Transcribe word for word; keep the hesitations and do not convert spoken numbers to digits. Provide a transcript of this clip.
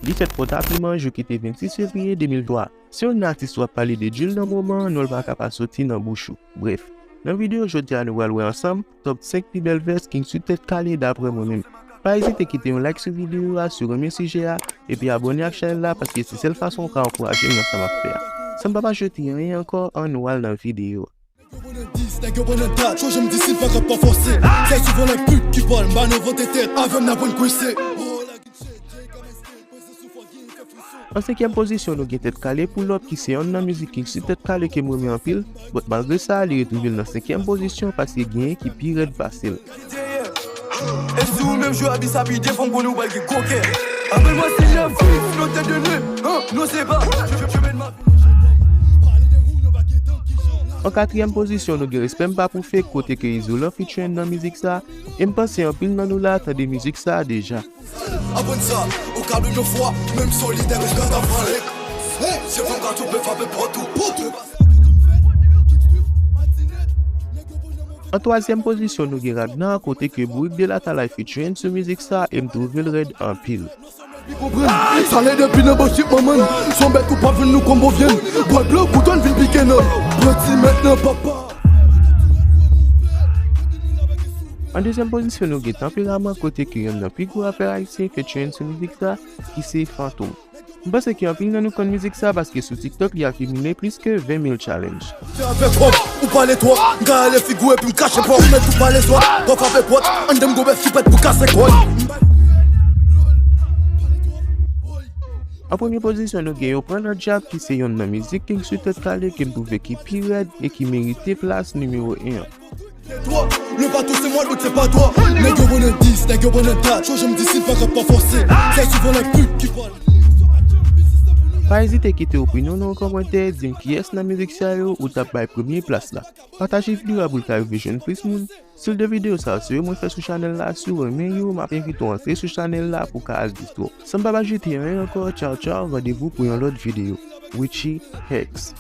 Li fèt pòtapiman jou ki te vennsis fevriye de mil twa. Si yon atis w ap pale de Jules nan moman an, non l pa ka pa soti nan bouch ou. Brèf, nan videyo jodi a nou pral wè ansanm top senk pi bèl vès King sou Tèt Kale daprè mwen menm. Pa ezite kite yon like sou videyo a si w renmen sijè a, epi abòne ak chanèl la paske se sèl fason w ka ankouraje m nan sa m ap fè a. San m pa pa jete anyen ankò, ann nou al nan videyo a. Nèg yo pran nan dis, nèg yo pran nan dat. Cho, jan m di, si l pa kap pa fòse. Se souvan nèg pit ki pral, m pa nan vante tèt. Avè m n aprann kwense. An senkyèm pozisyon nou gen Tèt Kale Pull Up ki se yonn nan mizik King sou Tèt Kale ke m renmen anpil, but malgre sa li retwouve l nan senkyèm pozisyon paske genyen ki pi rèd pase l. E si ou menm jwe abi sa pi devan, m konnen ou pral gen gwo kè. Appelle-moi Seigneur Fils, l'autel de nuit, hein, non, c'est pas. Je, je, je mène ma vie. An katriyèm pozisyon nou gen Respè M Pa Pou Fake kote ke Izolan featuring nan mizik sa, e m panse anpil nan nou la tande mizik sa deja. Aprann sa, ou ka bliye yon fwa, menm solidè, men gad avan lèk. Se pou m ka toupe, frape pòt ou, pòt ou. An twazyèm pozisyon nou gen Ragnar kote ke Bourik de Latalay featuring sou mizik sa e m twouve l rèd anpil. Konprann, sa lè depi nan bòchit manman n. Son bèt ou pa vin nou konbo vyann. Bwè dlo kouton vin pike nan. Pran ti mèt nan papa. An dezyèm pozisyon nou gen Tanperaman kote ke yonn nan pi gwo rapè ayisyen featuring sou mizik sa ki se Fantom. M panse ke anpil nan nou konn mizik sa paske sou TikTok li akimile plis ke ven mil challenge. Fè avè kòb, ou pale twòp, m ka rale figi w epi m kache pòt. Mèt ou pale sòt, w ap frape pòt, anndan m gon bèf ki pèt pou kase kòd. An premye pozisyon nou gen Yo Pran Nan Dyab ki se yonn nan mizik King sou Tèt Kale ke m twouve ki pi rèd e ki merite plas nimewo en an. Le bateau c'est moi, l'autre c'est pas toi. Nèg yo pran nan dis, nèg yo pran nan dat. Cho, jan m di, si l pa kap pa fòse. Se souvan nèg pit ki pral. Pa ezite kite opinyon nou an kòmantè, di m kiyès nan mizik sa yo ou t ap bay premye plas la. Pataje videyo a pou l ka rive jwenn plis moun. Stil de videyo sa yo se yo mwen fè sou chanèl la. Si w renmen yo, m ap envite w antre sou chanèl la pou w ka al di tou. San m pa pa jete anyen ankò, tchaw tchaw, randevou pou yon lòt videyo. Richie Hex.